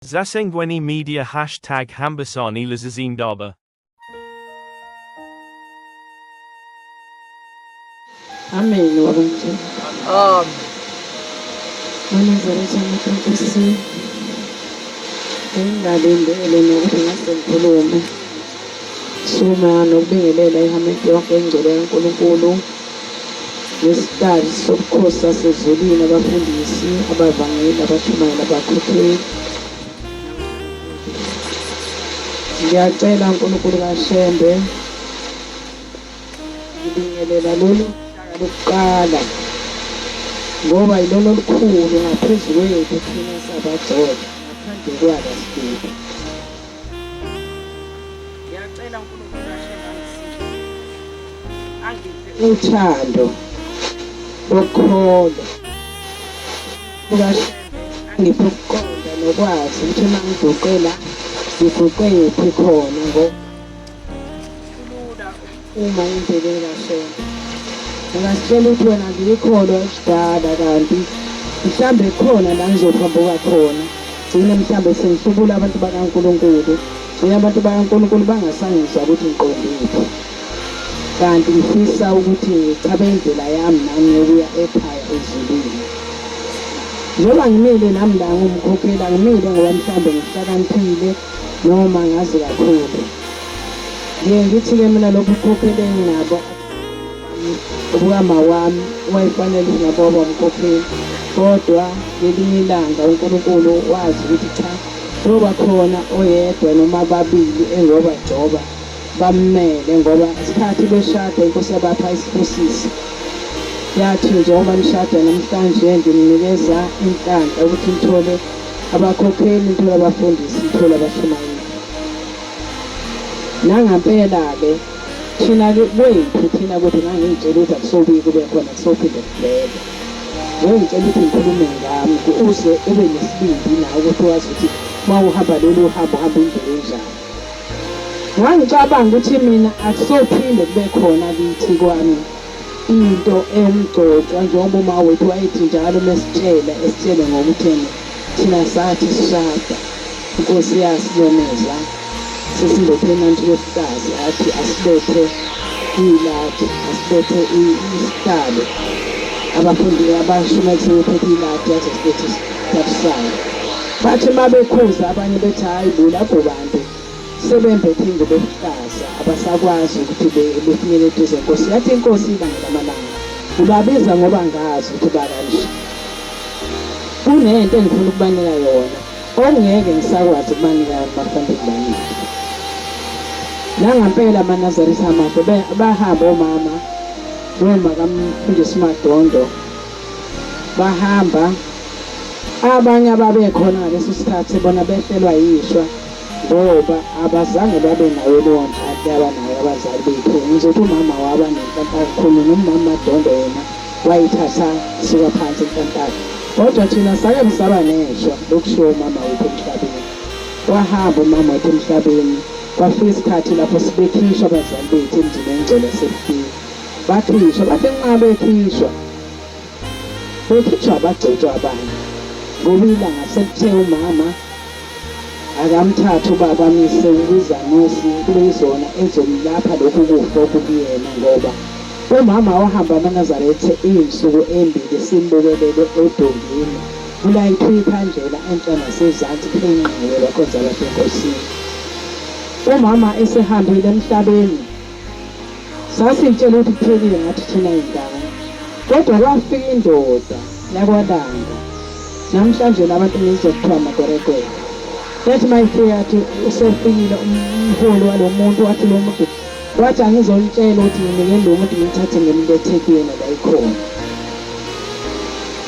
Zasengweni Media hashtag Hambisani Lezizindaba. Amen wabantwana. Amen. Manazaretha amaNkosi. Engingalindele nokuthi ngase ngikhulume. Suma nokubingelela ihamenti yonke engcwele kaNkulunkulu. Ngesikhathi sobukhosi sasezulwini abafundisi, abavangeli, abashumayeli, abakhokheli. Ngiyacela uNkulunkulu kaShembe ngibingelela lolu hlaka lokuqala ngoba yilona olukhulu ngaphezu kwethu thina sabagcotshwa ngaphandle kwalo asilutho. Ngiyacela uNkulunkulu kaShembe angisize angiphe uthando lokukholwa kukaShembe angiphe ukuqonda nokwazi ukuthi uma ngiguqe la ngiguqe yiphi khona ngoba kulula uma indleleni kaShembe. Ungasitshela ukuthi wena ngiyikholwa elidala kanti mhlambe khona la ngizophambuka khona gcine mhlambe sengihlubula abantu bakaNkulunkulu gcine abantu bakaNkulunkulu bangasangizwa ukuthi ngiqondephi kanti ngifisa ukuthi ngichabe indlela yami nami yokuya ekhaya ezulwini njengoba ngimile nami la ngumkhokheli angimile ngoba mhlambe ngihlakaniphile noma ngazi kakhulu ngiye ngithi-ke mina lokhu ukukhokhela enginabo obukama wami wayefanele ukuthi ngabe waba umkhokheli kodwa ngelinye ilanga uNkulunkulu wazi ukuthi cha kuyoba khona oyedwa noma ababili engiyobagcoba bammele ngoba isikhathi beshada inkosi yabapha isibusiso yathi njengoba nishada namhlanje ngininikeza inhlanhla ukuthi nithole abakhokheli nithole abafundisi nithole abashumayeli Nangampela-ke thina-ke kwethu thina kwethu ngangiy'tshela ukuthi akusobuye kube khona kusophinde kuvele. Ngengitshela ukuthi ngikhulume ngami uze ube nesibindi nawe ukuthi wazi ukuthi uma uhamba lolu hambo uhamba indlela enjani. Ngangicabanga ukuthi mina akusophinde kube khona kithi kwami into ewumgcotshwa njengoba uma wethu wayethi njalo mesitshela esitshele ngokutheni thina sathi sishada Inkosi yasimemeza sesimbethe nanti lwesikazi athi asibethe ilathi asibethe isihlalo abafundi abashumayeli sebephethe ilathi yathi asibethe isihlalo sayo bathi uma bekhuza abanye bethi hhayi bo lapho bantu sebembethe ingubo eluhlaza abasakwazi ukuthi befinyele eduze nkosi yathi inkosi ilanga lamalanga ubabiza ngoba ngazi ukuthi bakanje kunento engifuna ukubanika yona Ongeke ngisakwazi ukubanika yona bafanele ngibanike. Nangampela amaNazaretha amahle bahamba omama noma kamfundisi Madondo bahamba abanye ababekhona ngaleso sikhathi bona behlelwa yishwa ngoba abazange babe nayo leyo nhlanhla abanayo abazali bethu. Ngizothi umama waba nenhlanhla kakhulu nomama Madondo yena wayithatha suka phansi inhlanhla kodwa thina sake saba neshwa lokushiya umama wethu emhlabeni wahamba umama wethu emhlabeni kwafika isikhathi lapho sibekhishwa abazali bethu emzini ongcwele wasefini bakhishwa bathi nxa bekhishwa bekhishwa abagcotshwa abanye ngoba ilanga selithe umama Akamthathe ubaba amise kwizanusi kube yizona ezomlapha lokhu kufa okukuyena ngoba umama wahamba amaNazaretha izinsuku embili simbukelele odongeni kulayithwe ikhandlela enhla nasezansi kuhenqiwe bakhonza abahle enkosini. Umama esehambile emhlabeni sasiyitshela ukuthi kuphelile ngathi thina izingane kodwa kwafika indoda yakwaLanga namhlanje labantu ngizwa kuthiwa makwerekwere yathi uma ifika yathi usefikile umholi walo muntu wathi lo muntu wathi angizonitshela ukuthi nginike lo muntu ngimthathe ngimlethe kuyena la ikhona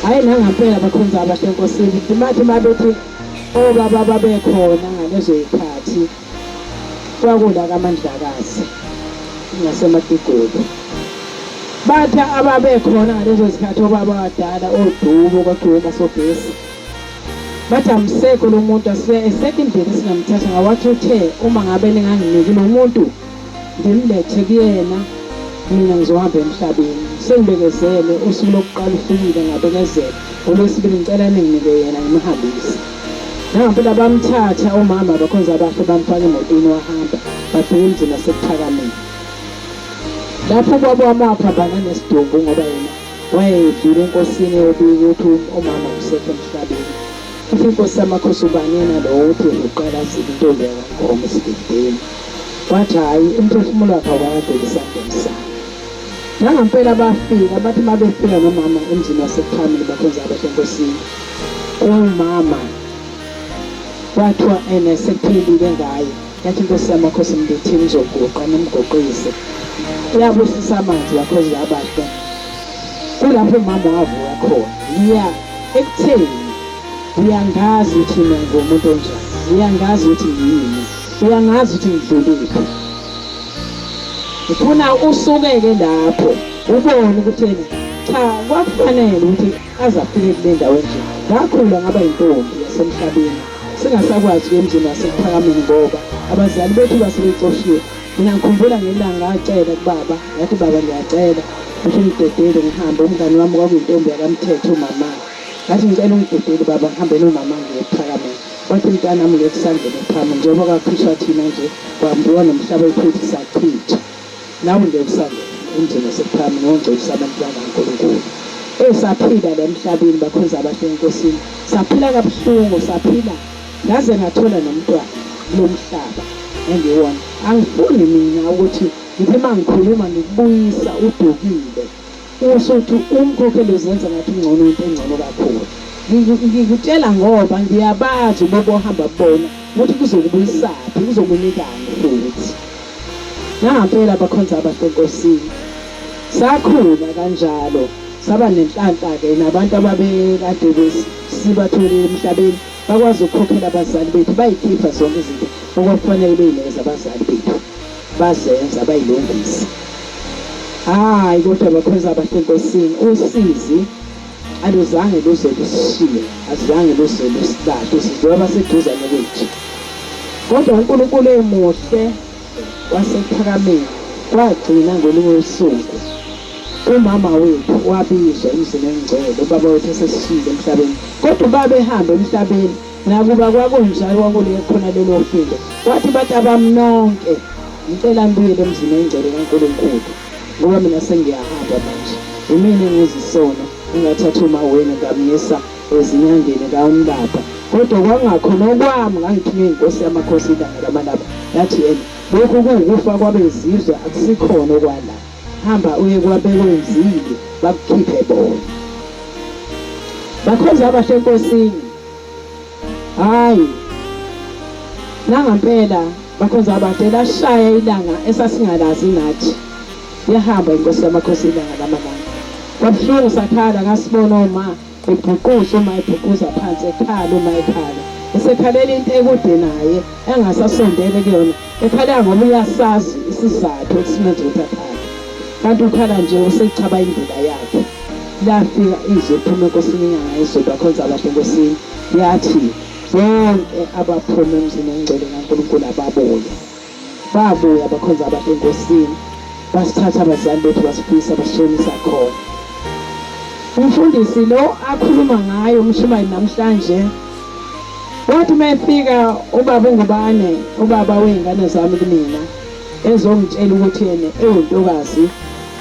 hhayi nangampela bakhonza abahle enkosini bathi babethi obaba babekhona ngalezo yikhathi Kwakula kaMandlakazi ngaseMatigulu. Bathi ababekhona ngalezo zikhathi obaba abadala oDubo kwakhiwe uMasogesi. Bathi amsekho lo muntu esekho indlela esingamthatha ngawathi uthe uma ngabe ninganginiki lo muntu ngimlethe kuyena mina ngizohamba emhlabeni. Sengibekezele usuku lokuqala ufikile ngabekezela. Olwesibili ngicela ninginike yena ngimhambise. Nangempela bamthatha umama abakhonzi abahle bamfaka emotweni wahamba bafika emzini waseKuphakameni. Lapho ubaba wami waphambana nesidumbu ngoba yena wayedlule enkosini eyobika ukuthi umama usekho emhlabeni. Ithi inkosi yamakhosi ubani yena lowo uthi uqala azile intombi yakaNkomo esigidini. Wathi hhayi umphefumulo wakhe awukakadluli esandleni sami. Nangampela bafika bathi uma befika nomama emzini waseKuphakameni bakhonza abahle enkosini. Umama kwathiwa ene sekuphelile ngaye. Yathi inkosi yamakhosi mletheni uzoguqa nimguqise. Uyabusisa amanzi bakhonza abahle. Kulapho umama wavuka khona. Ngiya ekutheni uyangazi ukuthi mina ngingumuntu onjani. Uyangazi ukuthi ngiyini. Uyangazi ukuthi ngidluliphi. Ngifuna usukeke lapho ubone ukuthi ena cha kwakufanele ukuthi aze afike kule ndawo enje. Ngakhula ngaba yintombi yasemhlabeni singasakwazi ukuya emzini waseKuphakameni ngoba abazali bethu basebexoshiwe. Mina ngikhumbula ngelanga ngacela kubaba ngathi baba ngiyacela ukuthi ungidedele ngihambe umngani wami kwakuyintombi yakamthetho umama. Ngathi ngicela ungidedele baba ngihambe nomama ngiye eKuphakameni. Wathi mntanami ngeke kusangene ePhakameni njengoba kwakhishwa thina nje kwambiwa nomhlaba wethu sachitha. Nawe ngeke usangene emzini waseKuphakameni wongcolisa abantu bakaNkulunkulu. Eyi saphila la emhlabeni bakhonzi abahle eNkosini. Saphila kabuhlungu saphila ngaze ngathola nomntwana kulomhlaba engiwona. Angifuni mina ukuthi ngithi uma ngikhuluma ngikubuyisa udukile usuthi umkhokheli uzenza ngathi ungcono into engcono kakhulu. Ngikutshela ngoba ngiyabazi ububi ohamba kubona ukuthi kuzokubuyisaphi kuzokunikani futhi. Nangampela abakhonza abahle eNkosini. Sakhula kanjalo saba nenhlanhla-ke nabantu ababekade sibatholile emhlabeni bakwazi ukukhokhela abazali bethu bayikhipha zonke izinto okwakufanele beyinikeze abazali bethu bazenza bayilungisa. Hhayi kodwa bakhonza abahle eNkosini usizi aluzange luze lusishiye azange luze lusilahle usizi lwaba seduzane kwethu. Kodwa uNkulunkulu emuhle waseKuphakameni kwagcina ngolunye usuku umama wethu wabizwa emzini engcwele ubaba wethu esesishiyile emhlabeni kodwa ubaba ehamba emhlabeni nakuba kwakunjalo kwakule khona lelo findo wathi batabami nonke ngicela nibuyele emzini engcwele kaNkulunkulu ngoba mina sengiyahamba manje imina engizisono engathatha uma wenu ngamyisa ezinyangeni kawumlapha kodwa kwangakhona okwami ngangithunywe inkosi yamakhosi ilanga lamalaba yathi yena lokhu kuwukufa kwabezizwe akusikhona okwala hamba uye kwabekwenzile bakukhiphe bona bakhonza abahle enkosini hayi nangampela bakhonza abahle lashaya ilanga esasingalazi nathi yahamba inkosi yamakhosi ilanga lamalanga kwabuhlungu sakhala ngasibona oma Ebhuquza uma ebhuquza phansi ekhala uma ekhala. Esekhalela into ekude naye engasasondele kuyona. Ekhala ngoba uyasazi isizathu esimenza ukuthi akhale. Kanti ukhala nje usechaba indlela yakhe. Lafika izwi liphuma enkosini inyanga yezulu bakhonza abahle enkosini yathi bonke abaphuma emzini ongcwele kaNkulunkulu ababuye. Babuya abakhonza abahle enkosini basithatha abazali bethu basibuyisa basishonisa khona. Umfundisi lo akhuluma ngayo umshumayeli namhlanje wathi uma efika ubaba uNgubane ubaba wey'ngane zami kumina ezongitshela ukuthi yena ewuntokazi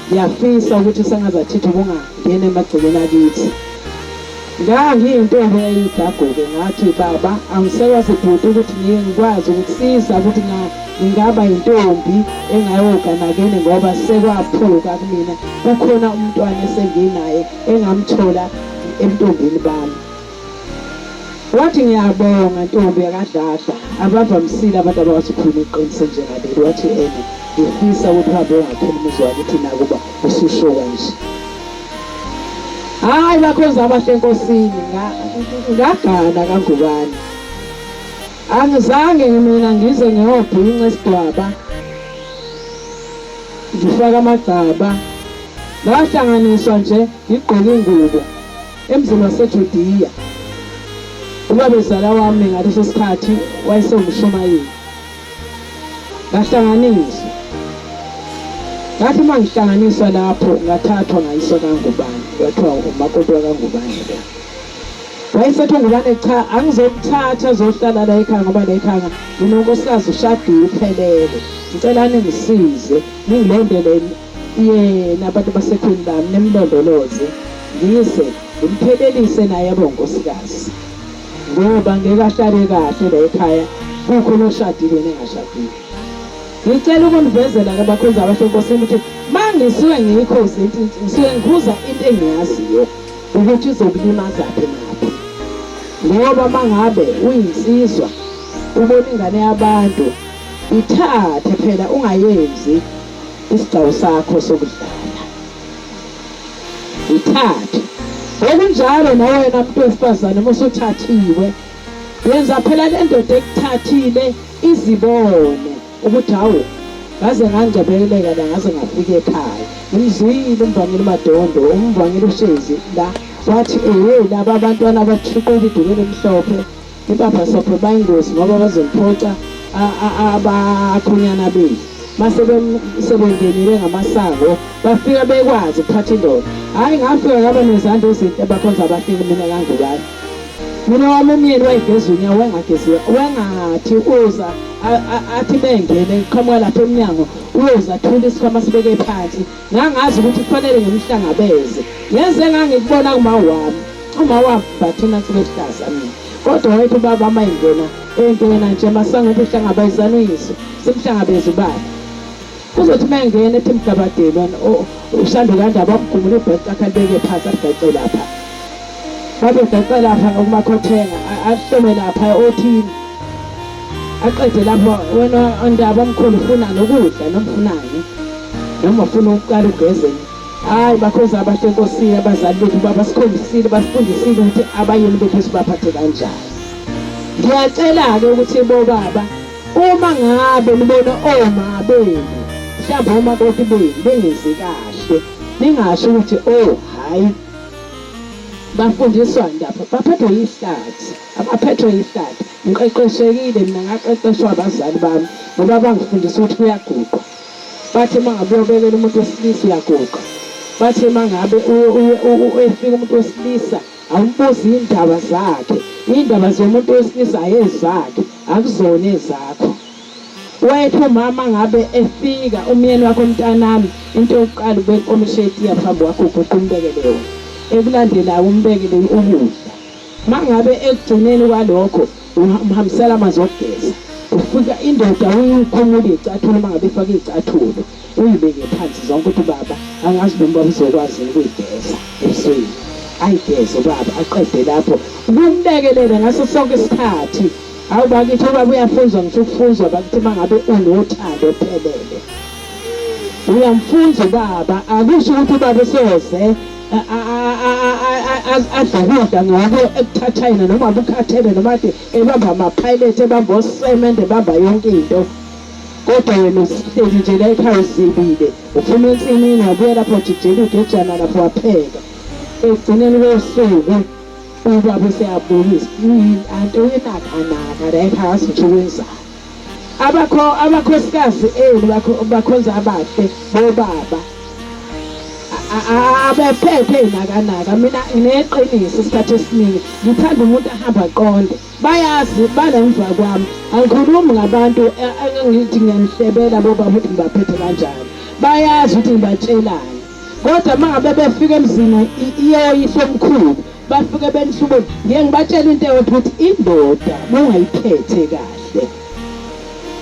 ngiyafisa ukuthi sengazathi ubungangena emagcekeni akithi. Ngangiyintombi eyayigaguke ngathi baba angisekwazi bhuti ukuthi ngike ngikwazi ukukusiza ukuthi ngingaba yintombi engayoganakene ngoba sekwaphuka kumina kukhona umntwana esenginaye engamthola ebuntombini bami. Wathi ngiyabonga ntombi yakadladla abavamisile abantu abakwazi ukukhuluma iqiniso njengaleli wathi ene ngifisa ukuthi uhambe ungakhela umuzi wakithi nakuba ususho kanje. Hayi bakhonza abahle enkosini ngagana kaNgubane. Angizange mina ngize ngiyobhinca isidwaba ngifaka amagcaba ngahlanganiswa nje ngigqoke ingubo emzini waseJudiya. Ubabezala wami ngaleso sikhathi wayesewumshumayeli. Ngahlanganiswa. Ngathi uma ngihlanganiswa lapho ngathathwa ngayiswa kaNgubane, kwathiwa umakoti wakaNgubane lo. Wayesethi uNgubane cha angizomthatha azohlala la ekhaya ngoba la ekhaya nginonkosikazi ushadile uphelele. Ngicela ningisize ningilondele yena abantu basekhweni lami nimlondoloze ngize ngimphelelise naye abe unkosikazi ngoba ngeke ahlale kahle la ekhaya kukhona oshadile nengashadile. Ngicela ukunivezela-ke bakhonzi abahle enkosini ukuthi uma ngisuke ngiyikhuza into ngisuke ngikhuza into engiyaziyo ukuthi izokulimaza phi naphi. Ngoba uma ngabe uyinsizwa ubona ingane yabantu ithathe phela ungayenzi isigcawu sakho sokudlala. Ithathe. Ngokunjalo nawena muntu wesifazane uma usuthathiwe yenza phela le ndoda ekuthathile izibone ukuthi hawu ngaze ngangcebeleka la ngaze ngafika ekhaya ngimzwile umvangeli uMadondo umvangeli uShezi la wathi ehe laba abantwana abathuqula iduku elimhlophe impapha sophe bayingozi ngoba bazoliphoxa abakhonyana bethu mase sebengenile ngamasango bafika bekwazi ukuphatha indoda hhayi ngafika ngaba nezandla ezinhle bakhonza abahleli mina kangubani Mina wami umyeni wayegeza unyawo wayengageziwe wayengathi uza athi bengene qhamuka lapha emnyango uyoza athule isikhwama sibeke phansi ngangazi ukuthi kufanele ngimhlangabeze ngenze ngangikubona kuma wami uma wami bathina nsuku ehlaza mina kodwa wayethi ubaba uma ingena engena nje masango ukuhlangabezana uyise simhlangabeze ubaba kuzothi uma engena ethi mgabadeli ushandu kandaba wamgumula ibhece akhe alibeke phansi aligaxe lapha Babegaxe lapha ngokumakhothenga ahlome lapha othini aqede lapho wena ndaba omkhulu ufuna nokudla noma ufunani noma ufuna ukuqala ugezeni hayi bakhoza abahle enkosini abazali bethu babasikhombisile basifundisile ukuthi abayeni bethu sibaphathe kanjani ngiyacela-ke ukuthi bobaba uma ngabe nibona oma benu mhlawumbe omakoti benu bengenzi kahle ningasho ukuthi oh hhayi Bafundiswa ndaba baphethwe yihlathi abaphethwe yihlathi ngiqeqeshekile mina ngaqeqeshwa abazali bami ngoba bangifundisa ukuthi kuyaguqwa bathi uma ngabe uyobekela umuntu wesilisa uyaguqa bathi uma ngabe efika umuntu wesilisa awumbuzi iy'ndaba zakhe iy'ndaba zomuntu wesilisa ayezakhe akuzona ezakho Wethu umama ngabe efika umyeni wakho mntanami into yokuqala ubeka inkomishi yetiya phambi kwakho uguqe umbekele yona ekulandelayo umbekele ukudla mangabe ekugcineni kwalokho umhambisela amanzi okugeza ufika indoda uyikhumula iy'cathulo uma ngabe ifake iy'cathulo uyibeke phansi zonke ukuthi ubaba angazi noma ubaba uzokwazi ukuyigeza ebusweni ayigeze ubaba aqede lapho kumbekelele ngaso sonke isikhathi Hawu bakithi ubaba uyafunzwa ngisho ukufunzwa bakithi mangabe unothando ophelele. Uyamfunza ubaba akusho ukuthi ubaba usoze adle ukudla ngoba ekuthatha yena noma ubukhathele noma ade ebamba ama-pilot ebamba osemende ebamba yonke into kodwa wena uhleli nje la ekhaya uzibile uphuma ensimini wabuya lapho ujijela ugejana lapho wapheka ekugcineni kosuku Ubaba useyabuyisa anti uyinakanaka la ekhaya azi ukuthi wenzani. Abakho abakhosikazi enu bakhonza abahle bobaba abephephe nakanaka mina ngineqiniso isikhathi esiningi ngithanda umuntu ahamba aqonde bayazi banemva kwami angikhulumi ngabantu engithi ngiyanihlebela bobaba ukuthi ngibaphethe kanjani bayazi ukuthi ngibatshelani Kodwa uma ngabe befika emzini iyoyihlomkhulu bafike benihlubule ngiye ngibatshele into eyodwa ukuthi indoda mungayiphethe kahle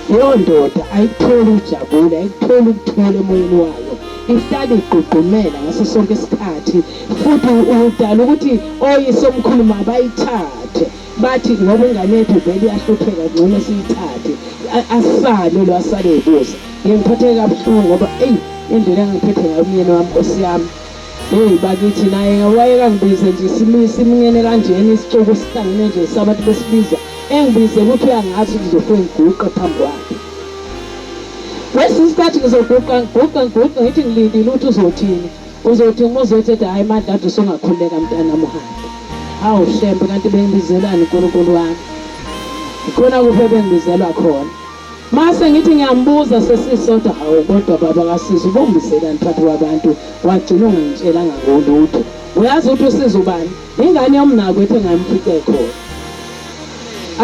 leyo ndoda ayikutholi ukujabula ayikutholi ukuthula emoyeni wayo ihlala igqugqumela ngaso sonke isikhathi futhi udala ukuthi oyisomkhulu mabayithathe bathi ngoba ingane yethu vele iyahlupheka ngcono siyithathe asale lo asale ebuza Ngiye ngiphatheke kabuhlungu ngoba eyi indlela engangiphethe ngayo umyeni wami nkosi yami. Hey bakithi naye wayekangibize nje siminyene kanjena isixuku sihlangene nje sabantu besibiza engibize ukuthi uyangazi ukuthi ngizofike ngiguqe phambi kwakhe. Kwesinye isikhathi ngizoguqa ngiguqe ngiguqe ngithi ngilindile ukuthi uzothini. Uzothi uma uzothi ethi hhayi Madlada usungakhululeka mntanami uhambe. Hawu Shembe kanti bengibizelani uNkulunkulu wami. Khona kuphi ebengibizelwa khona. Mase ngithi ngiyambuza sesisodwa hawu kodwa baba kasisi ubombizelani phakathi kwabantu wagcina ungangitshelanga ngolutho. Uyazi ukuthi usiza ubani? Ingane yomnakwethu engamfice khona.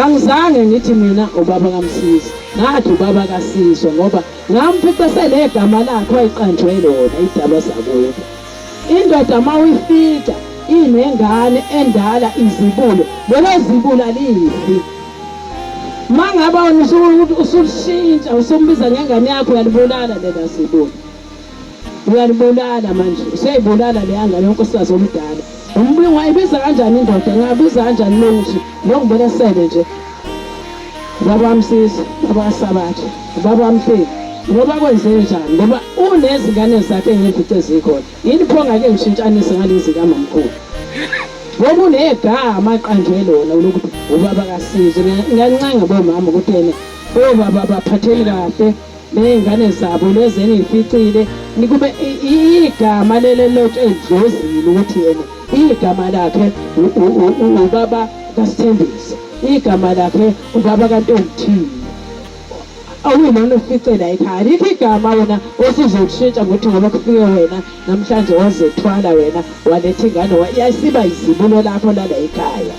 Angizange ngithi mina ubaba kaMsizi, ngathi ubaba kaSizwe ngoba ngamfica selegama lakhe wayiqanjwe lona idaba zakubo. Indoda uma uyifica inengane endala izibulo, lelo zibulo alifi. Uma ngabe wena usulishintsha usumbiza ngengane yakho uyalibulala lela zibulo. Uyalibulala manje, useyibulala leya ngane yonkosikazi omdala. Umbingo wayibiza kanjani indoda? Ngabiza kanjani lo ngithi lo ngibelesele nje. Baba wamsiza, baba kaSabatha, baba wamhleli. Ngoba kwenze njani? Ngoba unezingane zakhe engizifice zikhona. Yini pho ngake ngishintshanise ngalezi kamamkhulu? Ngoba unegama aqanjwe lona lokuthi ubaba kaSizwe. Ngiyancenga bomama ukuthi yena obaba baphatheni kahle ney'ngane zabo lezi eniy'ficile nikube igama leli elilotshwe edlozini ukuthi yena igama lakhe ubaba kaSithembiso, igama lakhe ubaba kaNtombithini. Okuyilona ofice la ekhaya. Alikho igama wena osuzolishintsha ngokuthi ngoba kufike wena namhlanje wazethwala wena waletha ingane yasiba izibulo lakho lala ekhaya.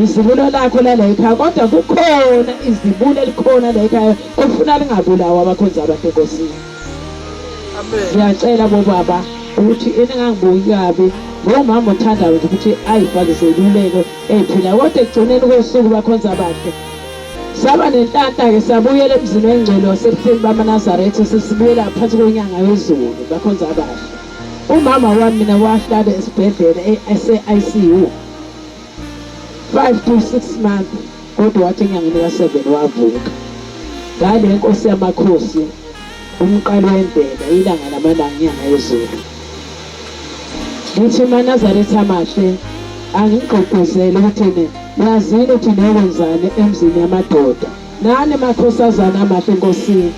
Izibulo lakho lala ekhaya kodwa kukhona izibulo elikhona la ekhaya ofuna lingabulawa abakhonzi abahle enkosini. Amen. Ngiyacela bobaba ukuthi eningangibuki kabi ngomama othandayo nje ukuthi ayifake izeluleko ey'philayo kodwa ekugcineni kosuku bakhonzi abahle saba nenhlanhla-ke sabuyela emzini wengcwele wasebuhleni bamaNazaretha sesibuyela phansi kwenyanga yezulu bakhonzi abahle umama wami mina wahlala esibhedlela ese-ICU 5 to 6 months kodwa wathi enyangeni ka-7 wavuka ngale nkosi yamakhosi umqalo wendlela ilanga lamalanga inyanga yezulu ngithi manazaretha amahle angigqugquzele ukuthi ne yazini ukuthi niyokwenzani emzini yamadoda nani makhosazana amahle enkosini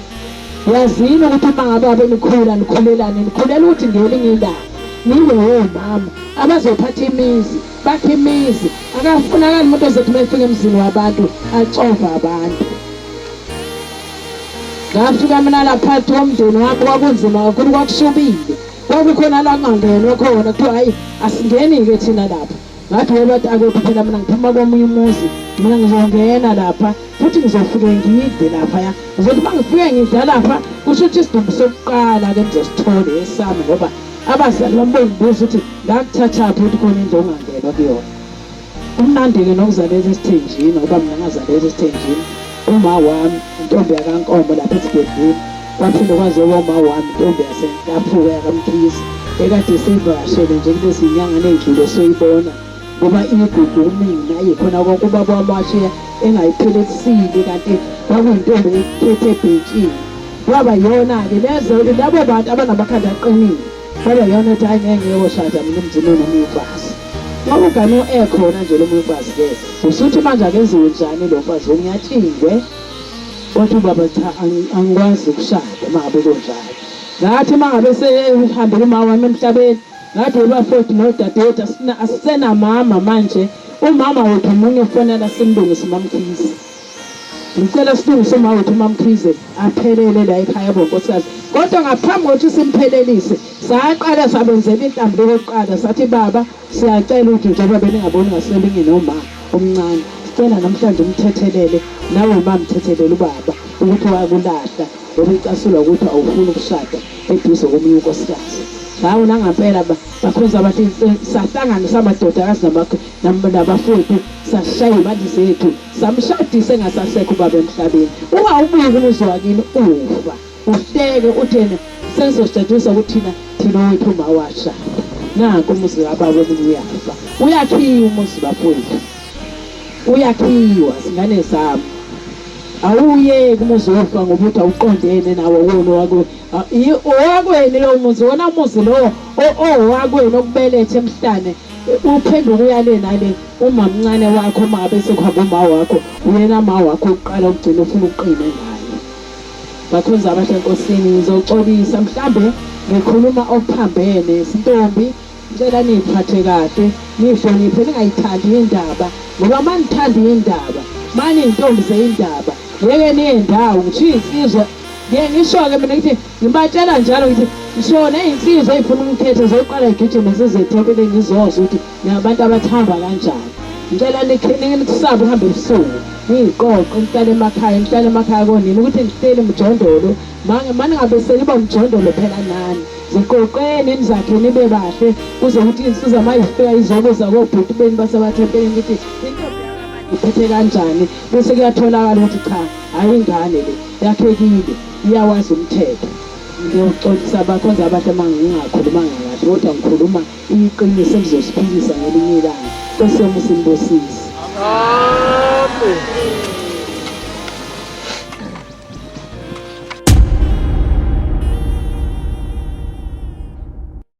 yazini ukuthi uma ngabe abenikhula nikhulelani nikhulela ukuthi ngelinye ilanga nibe womama abazophatha imizi bakhe imizi akafunakali umuntu ozothi uma efika emzini wabantu axova abantu ngafika mina lapha phakathi komndeni wami kwakunzima kakhulu kwakushubile kwakukhona la kungangenwa khona kuthiwa hayi asingeni-ke thina lapha ngathi webathi akephi phela mina ngiphuma komunye umuzi mina ngizongena lapha futhi ngizofike ngidle laphaya ngizothi uma ngifike ngidla lapha kusho ukuthi isidumbu sokuqala-ke ngizosithola esami ngoba Abazali bami bengibuza ukuthi ngakuthathaphi ukuthi khona indlu ongangenwa kuyona. Kumnandi-ke nokuzalela esithenjini ngoba mina ngazalela esithenjini. Uma wami intombi yakaNkomo lapha esigedlini kwaphinde kwaziwa uma wami intombi yaseNhlaphuka yakaMkhize ekade siyivakashele nje kulezi nyanga ney'dlule soyibona ngoba igugu kumina yikhona konke ubaba wami washiya engayiphelekisile kanti kwakuyintombi ekhethe ebhentshini Kwaba yona-ke lezo labo bantu abanamakhanda aqinile kwaba yona ethi hayi ngeke ngiyoshada mina emzini onomunye umfazi ngoba ugane ekhona nje lo munye umfazi-ke usuthi manje akenziwe njani lo mfazi ngiyatshingwe wathi ubaba cha angikwazi ukushada uma ngabe kunjalo ngathi uma ngabe sehambile uma wami emhlabeni ngathi webafowethu nodadewethu asisenamama manje umama wethu munye ufonela simlungise umamkhize Ngicela silungise uma wethu uMamkhize aphelele la ekhaya bonkosikazi. Kodwa ngaphambi kokuthi simphelelise, saqala sabenzela inhlambuluko yokuqala sathi baba siyacela ukuthi njengoba beningaboni ngaselinye noma omncane sicela namhlanje umthethelele nawe ma mthethelele ubaba ukuthi wakulahla ngoba icasulwa ukuthi awufuni ukushada eduze komunye unkosikazi. Ngawo nangampela bakhonza abathi sahlangana samadodakazi nabafowethu sashaya imali zethu Samshadisa engasasekho ubaba emhlabeni. Ungawubuki umuzi wakini ufa. Uhleke uthena sengizositshadisa ukuthi thina thina owethu uma washada. Nanku umuzi kababa omunye uyafa. Uyakhiwa umuzi bafowethu. Uyakhiwa zingane zami. Awuyeki umuzi wofa ngoba uthi awuqondene nawo wona owakwe. Owakwenu lowo muzi wona umuzi lowo owakwenu okubelethe emhlane uphenduka uyale nale Umamncane wakho uma ngabe sekuhamba uma wakho uyena ma wakho uqala ugcina ufuna uqine ngaye. Bakhonzi abahle enkosini ngizoxolisa mhlambe ngikhuluma okuphambene zintombi ngicela niyiphathe kahle niyihloniphe ningayithandi indaba ngoba manithanda indaba maniyintombi zeyindaba ngeke niye ndawo ngisho iy'nsizwa ngiye ngisho-ke mina ngithi ngibatshela njalo ngithi Ngisho nezinsizwa ezifuna umthetho zoqala igijime zize ethempelini izozwa ukuthi ningabantu abathamba kanjani. Ngicela nikusabe uhambe ebusuku niyiqoqe nihlale emakhaya nihlale emakhaya konina ukuthi nihleli mjondolo mane ngabe seniba mjondolo phela nani ziqoqeni nizakhe nibe bahle kuze ukuthi insizwa uma ifika izobuza kobhuti benu basebathempelini ukuthi intombi iphethe kanjani bese kuyatholakala ukuthi cha hhayi ingane le yakhekile iyawazi umthetho. Ngiyoxolisa abakhonzi abahle uma ngingakhulumanga kahle kodwa ngikhuluma iqiniso elizosiphilisa ngelinye ilanga. Nkosi yami isinibusise. Amen.